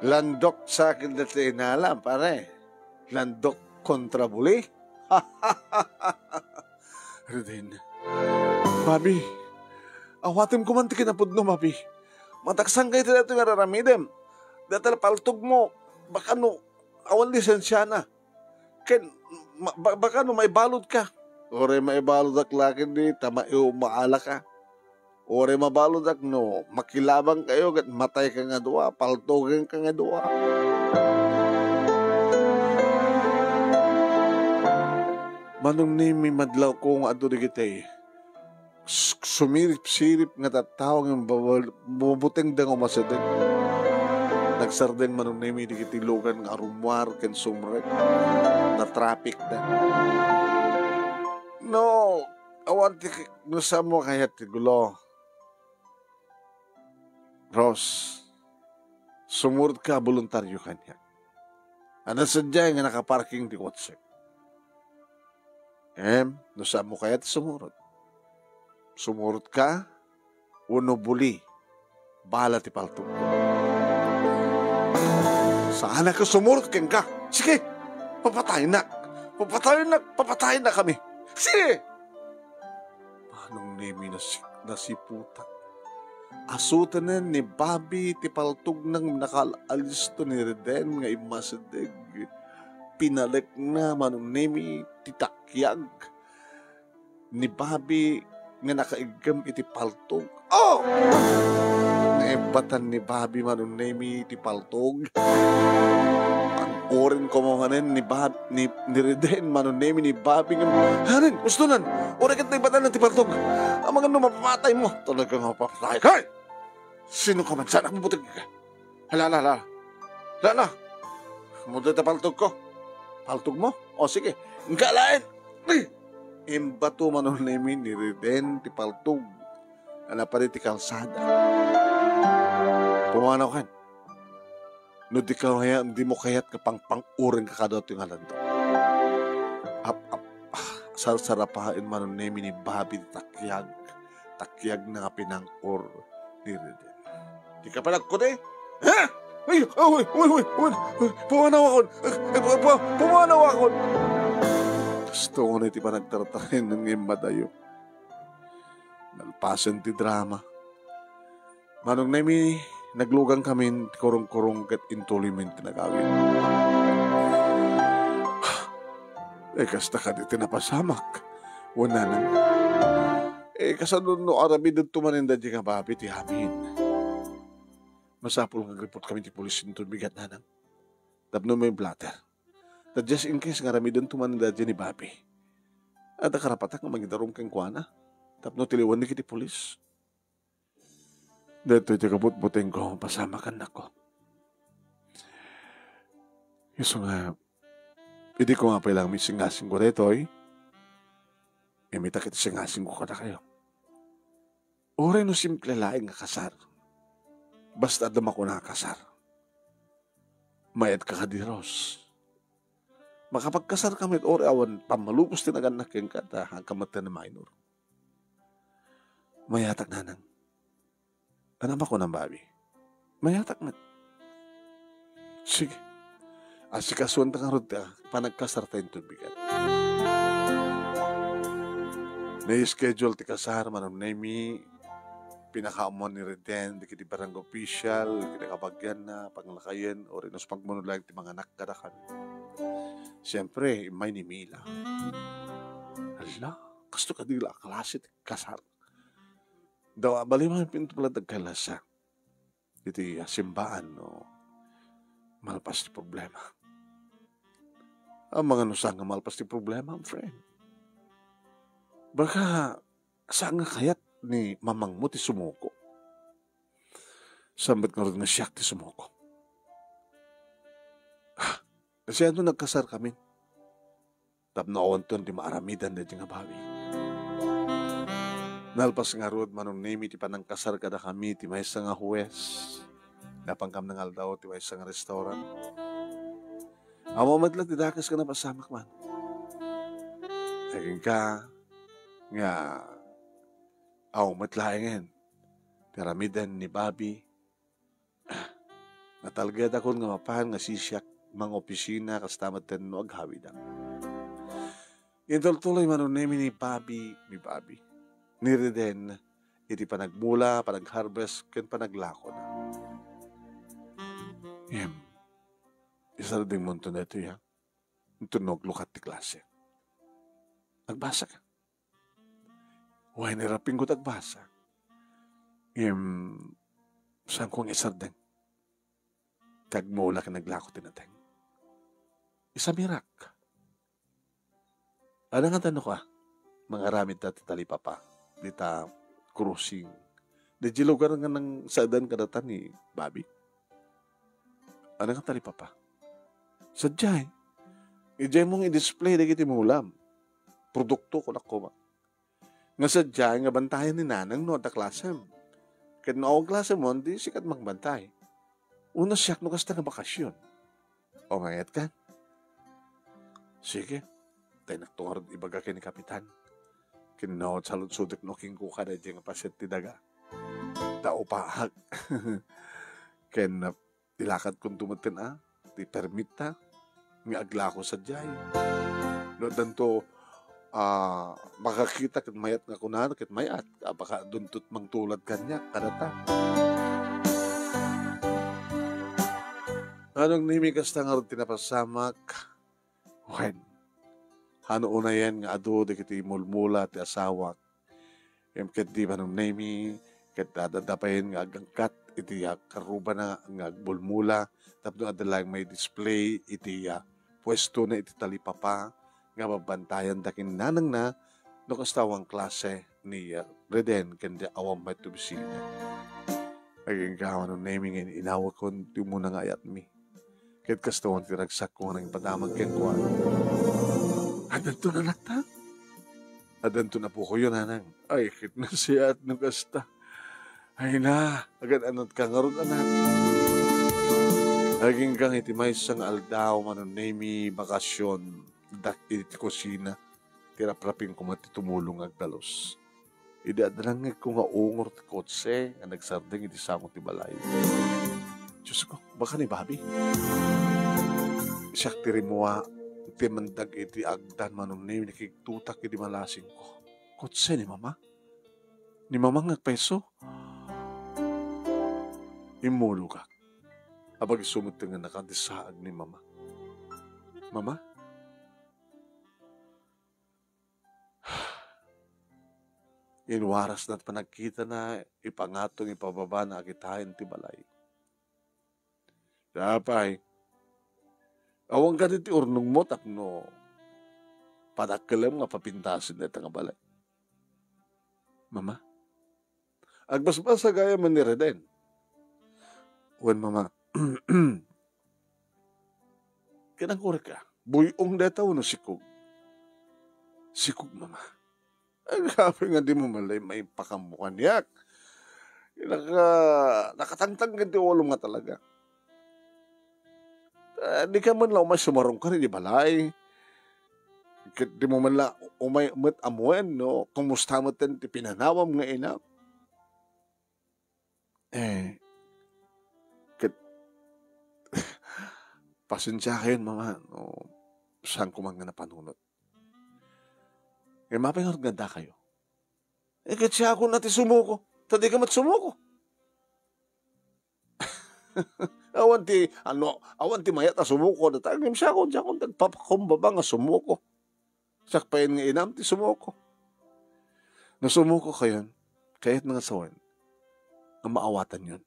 Landok sa akin dati inalam, pare. Landok kontra buli. Reden. Bobby, awatem ko man ti kinapudno, Bobby. Mataksan kayo ti dati nga raramidem. Dati paltog mo, baka no, awan lisensyana. Ken, ma-, ba-, baka no maibalud ka. Uray maibaludak laken di, ta maiw-, maala ka. Uray mabaludak no, makilabang kayo, ket matay ka nga dua, paltogen ka nga dua. Manong Nemi, madlaw ko nga adu digitay. S-, sumirip-sirip nga tattao nga babal-, bubutengda nga umasideg. Nagsardeng Manong Nemi dagiti lugan nga arummuar ken sumrek. Natrapikda. No, awan ti, no saan mo kayat ti gulo. Ros, sumurot ka a boluntario kaniak. Adda sadiay nga nakaparking ti kotsek. Em, no saan mo kayat sumurot? Sumurot ka, wenno buli, bala ti paltogko. Saanak a sumurot kenka. Sige, papataynak. Papataynak, papataynak kami. Sige! Manong Nemi, nasi-, nasiputak. Asutanen ni Bobby ti paltogna nga nakal-alisto ni Reden nga immasideg. Pinalekna, Manong Nemi, ti takyag ni Bobby nga nakaiggem iti paltog. Oh! Naibbatan ni Bobby, Manong Nemi, ti paltog. Pang-uren koma manen ni Bob-, ni, ni Reden, Manong Nemi, ni Bobby nga, "Hanin, ustonan, uray ket naibbatan ti paltog. Amangan no mapapatay mo." "Talaga nga mapapatay ka. Sino ka man? Saan ako buteng ka?" Hala, hala, hala. Hala na. Mudto ta paltog ko. Paltog mo? O, sige. Engka laeng. Ay! Imbato, Manong Nemi, ni Reden ti paltog. Anapan iti kalsada. Pumanaw kan. No di ka kaya, di mo kayat nga pangpang-uring ka kadto nga landok. Ap, ap, ah, sarsarapaen, Manong Nemi, ni Bobby ti takyag. Takyagna nga pinang-or ni Reden. Di ka panagkudi? Ha? Ay, aw, ay, uy, uy, uy, uy, pumanaw akon. Ay, ay, pu-, pu-, pumanaw akon. Kastoy iti panagtartaranan nga immadayo. Nalpasen ti drama. Manong Nemi, naglugan kami ti kurong-kurong ket intuloy mi ti nagawid. Eh, kasta kadi ti napasamak. Wen nanang. Eh, kasano no aramiden to manen daydi nga babi ti amin? Masapul nga agreport kami ti pulis inton bigat, nanang. Tapno may blotter. Ta just in case nga aramiden to manen daydi ni babi. Adda karapatak nga mangidarum kenkuana. Tapno tiliwan dagiti pulis. Daytoy ti kabutbutengko, pasamak, annakko. Isu nga, idi ko nga pay lang misingasingko daytoy, imitak iti singasingko kadakayo. Uray no simple laeng nga kasar, basta adda makuna a kasar. Mayat ka kadi, Rose. Makapagkasar ka met, uray awan pammalubos ti nagannak kenka, ta agka met ti minor. Mayatak, nanang. Ano ba kunam, Bobby? Mayatak met. Sige. Asikasuanta ngarud ti panagkasarta inton bigat. Nai-schedule ti kasar, Manong Nemi, pinakaammuan ni Reden, dagiti barangay official, dagiti kabagianna, panglakayen, uray no, pagmano laeng ti manganak kadakami. Siempre, immay ni Mila. Hala, kasto kadi la a klase ti kasar. Daw, bali man pinto pala dagkay lasa. Iti, ah, simbaan, no? Malpas ti problema. Amangan no saan nga malpas ti problema, friend. Baka, saan nga kayat ni mamangmo ti sumuko? Saan met ngarud nga siak ti sumuko? Ah, sian no nagkasar kami. Tapno awanton ti maaramidan daytoy nga bawi. Nalpas ngarud, Manong Nemi, ti panangkasar kadakami ti maysa nga huwes. Napankam nga aldaw ti maysa nga restaurant. Awan met la ti dakes nga napasamak man. Agingga nga awan met laengen ti aramiden ni Bobby. Natalgedakon nga mapan nga sisiak mangopisina kasta met no aghawidak. Intultuloy, Manong Nemi, ni Bobby, ni Bobby, ni Reden, iti panagmula, panagharvest, ken panaglakona. Em, isardengmonto daytoy, ha? Inton no aglukat ti klase. Agbasa ka. Wen, irapingko ti agbasa. Em, saanko nga isardeng? Ti agmula ken aglako ti nateng. Isamirak. Adda nga tanno ka, mangaramid ta ti talipapa, dita crossing. Daydi lugar nga nangsaedan kadata ni Bobby. Adda nga talipapa. Sadiay, idiay mong i-display dagiti mulam. Produkto ko, dakuma. Nga sadiay nga bantayan ni nanang no adda klasem. Ket no awan klasemon, di sika ti mangbantay. Uno siak no kasta nga bakasyon. O, mayat ka? Sige. Tay nakto ngarud ibaga ken ni Kapitan. Ken no, saludsodek no kenkuana daydiay nga paset ti daga. Ta upaak. Ken, ah, ilakadkonto metten, ah, ti permit ta nga aglako sadiay. No addanto, ah, makakita ket mayat nga kunana, ket mayat, ah, baka duntot mangtulad kaniak kadata. Manong Nemi, kasta ngarud ti napasamak. Wen, hano unayen nga adu dagiti mulmula ti asawak. Ngem ket di Manong Nemi, ket adda pay nga agangkat iti, ah, karrubana nga agmulmula tapno adda laeng mai-display iti, ah, puestona iti talipapa nga babantayanda ken nanangna no kasta awan klase ni, ah, Reden ken di awan met ti opisina. Agingga, Manong Nemi, nga in-inawekon ti umuna nga ayatmi. Ket kasta man ti ragsakko nga nangipadamag kenkuana. Addanto anakta? Addanto apokoyo, nanang. Ay, ket nasayaat no kasta. Ay na, agan-anatka ngarud, anak. Agingga iti maysa nga aldaw, Manong Nemi, bakasyon, dak iti kusina. Ti raprapingko met ti tumulong nga agdalus. Idi adda nangngegko nga ungor ti kotse nga nagsardeng iti sango ti balay. Diosko, baka ni Bobby. Siak ti rimmuar, ti mendag iti agdan, Manong Nemi, nakigtutak idi malasingko. Kotse ni Mama? Ni Mama nga agpayso? Immulogak. Apag isu met nga nakadisaag ni Mama. Mama? Inwarasna ti panagkitana, ipangatong ipababana a kitaen ti balay. Apay, awan kadi ti urnongmo tapno padakkelem nga papintasen dayta nga balay? Mama, agbasbasa gayam ni Reden. Wen, Mama. Kinangkurek ka, buy-ong dayta wenno sikog? Sikog, Mama. Ay, grabe nga di mo malay maipakammo kaniak. Naka-, nakatangtang ken ti ulom nga talaga. Ah, dika man la umay sumarungkar iti balay. Ket dimo man la umay met ammoen no kumusta met ti pinanawam nga inam. Eh, ket pasensiakayon, Mama, no saanko man nga napanunot. Ngem apay ngarud nga addakayo? Eh, ket siakon a ti sumuko, ta dika met sumuko. Awan ti, ano, awan ti mayat a sumuko data, ngem siakon, siakon ti agpapakumbaba nga sumuko. Siak pay nga inam ti sumuko. No sumukokayon, kayatna nga sawen nga maawatanyon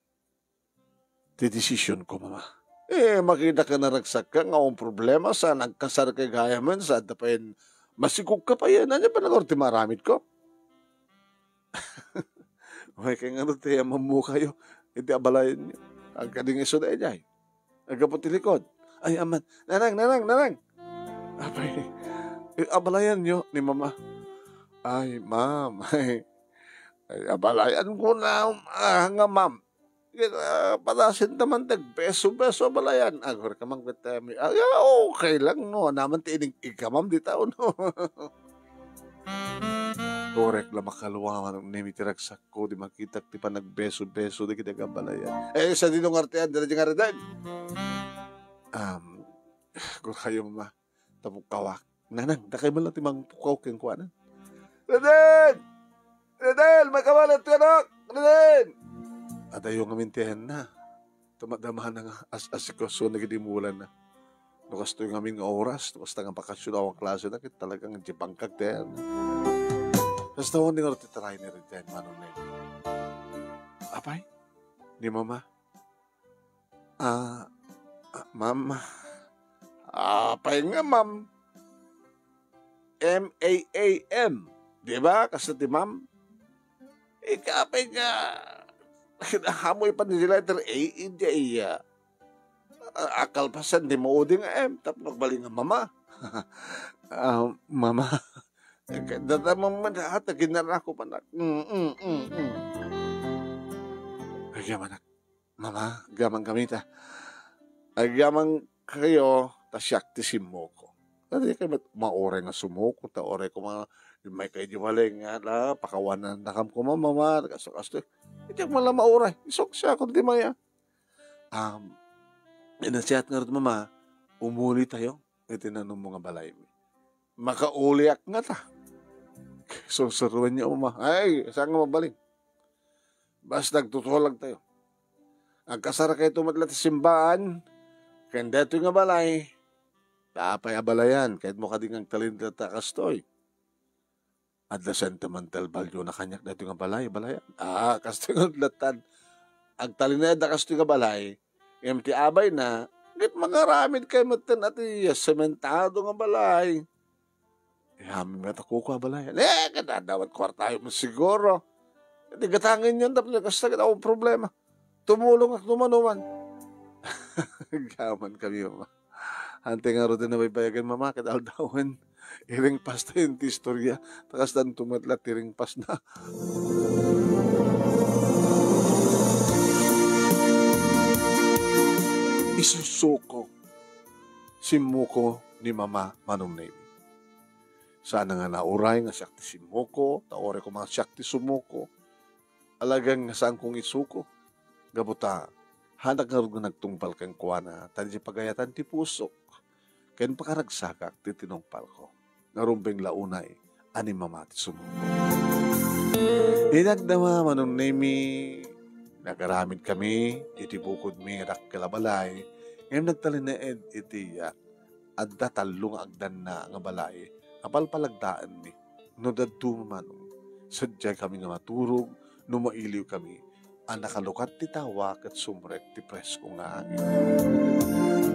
ti desisionko, Mama. Eh, makita ket naragsakka nga awan problema sa nagkasarka gayamen sa adda pay masikogka pay. Ania pay ngarud ti maaramidko? Umaykay ngarud ti ammokayo iti abalayanyo. Agkadi nga isu daydiay. Aggapu ti likod. Ay, aman. Nanang, nanang, nanang! Apay, eh, abalayanyo ni Mama. Ay, ma'am. Ay, ay, abalayanko na, ah, nga ma'am. Ket, ah, padasinta man ti agbeso-beso abalayan. Agurek man ket, ah, mi-, ah, okay lang, no? Ania man ti inig-igka, ma'am, dita, no? Agurek la makalua, Manong Nemi, ti ragsakko, di makitak ti panagbeso-beso dagiti agabalayan. Eh, sadino nga artean, dira di nga artean? Um, agurek kayo, Mama. Tapukawak. Nanang, dakay man la ti mangpukaw kenkuana. Reden! Reden! Maikawala ti anak! Reden! Adayo ngamin ti ayanna. Tumadamana nga as-asikaso na gidi mulana. No kastoy ngamin nga oras, no kasta nga bakasyon awan klasena, ket talagang di bangkag ti ayanna. Kasta awan di nga ti taray ni Reden, Manong Nemi. Apay? Ni Mama? Ah, ah, ma'am. Apay nga, ma'am? M A A M. Di ba? Kasta ti ma'am. Ika apay nga, kinahamoy pa ni letter A, hindi ay, ah, ah, akalpasan di maudi nga M, tapno agbalin nga mama. Ah, mama. Dada mama, data, ginarako, manak. Mm, mm, mm, mm. Ay, manak. Mama, agyaman kami ta. Agyaman kayo, ta siak ti simmuko. Dati kay mat-, mauray nga sumuko, ta uray koma, may kay di bale nga, la, pakawanan na kam koma, mama, kasto, kasto. Iti man la mauray, isok siak ti maya. Um, inasiat nga rut, mama, umuli tayo. Iti nanummo nga balay. Makauliak nga ta. Sursuruenyo, mama. Ay, saan nga mabalin? Basta agtutulag tayo. Agkasar kayo met la ti simbaan, ken daytoy nga balay. Ta apay a balayan, kayatmo kadi nga agtalin ta kastoy. Adda sentimental value na kaniak daytoy nga balay, balayan. Ah, kastoy nga latan. Agtalinayan da kastoy nga balay, ngem ti abayna, ket mangaramid kay metten a ti sementado nga balay. Ihamin met a kuko a balayan. Eh, kadadawat kuartayo met siguro. Iti gatangen yan, tapno kasta, ket awan problema. Tumulong ak no mano man. Agyaman kami, mama. Hantay ngarud ti nabaybayagan, mama, ket aldawen. Iring pasta yun ti istorya. Ta kastan tumatla ti ring pas na. Isusuko. Simmuko ni mama, Manong Nemi. Saan nga nauray nga siak ti simmuko, ta uray koma siak ti sumuko. Alagan nga saan kong isuko. Gapu ta, hanak ngarud nga nagtungpal kenkuana, ta diay pagayatan ti pusok, ken pakaragsakak ti tinungpalko. Nga rumbeng la unay a ni mama ti sumuko. Inagdama, Manong Nemi, nagaramid kami iti bukodmi a dakkel a balay, ngem nagtalinaed iti, ah, adda tallo nga agdanna nga balay a palpalagdaenmi. No dadduma, Manong, sadiay kami nga maturog no mailiw kami a nakalukat ti tawa ket sumrek ti presko nga angin.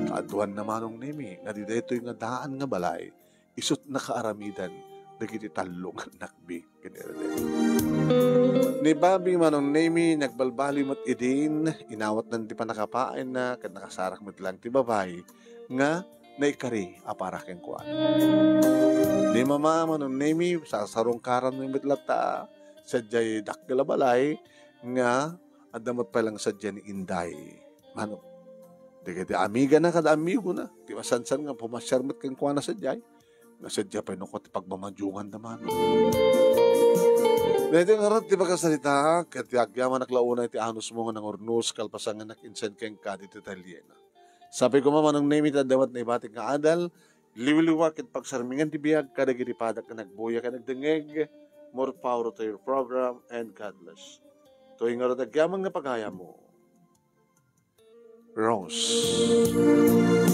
Kaaduanna, Manong Nemi, nga di daytoy nga daan nga balay, isut' nakaaramidan dagiti tallo nga annakmi ken ni Rene. Ni Bobby, Manong Nemi, nagbalbaliw met idin, inawatnan ti pannakapaayna ket nakasarak met lang ti babai nga naikari a para kenkuana. Ni Mama, Manong Nemi, sasarungkaran met latta sadiay dakkel a balay nga adda met pay lang sadiay ni Inday. Manong, Dagiti amigana kada amigona, ti masansan nga pumasiar met kenkuana sadiay, nga sadiay pay no kua ti pagmamadiongan da man. Daytoy ngarud ti pakasaritaak, ket ti agyamanak la unay ti anusmo nga nangurnos kalpasan nga nakinsen kenka ditoy talliena. Sapay koma, Manong Nemi, ta adda met naibatik nga adal, liwliwa ket pagsarmingan ti biag kadagiti padak nga nagbuya ken nagdengngeg. More power to your program and God bless. Toy ngarud agyaman nga pagayammo. Rose.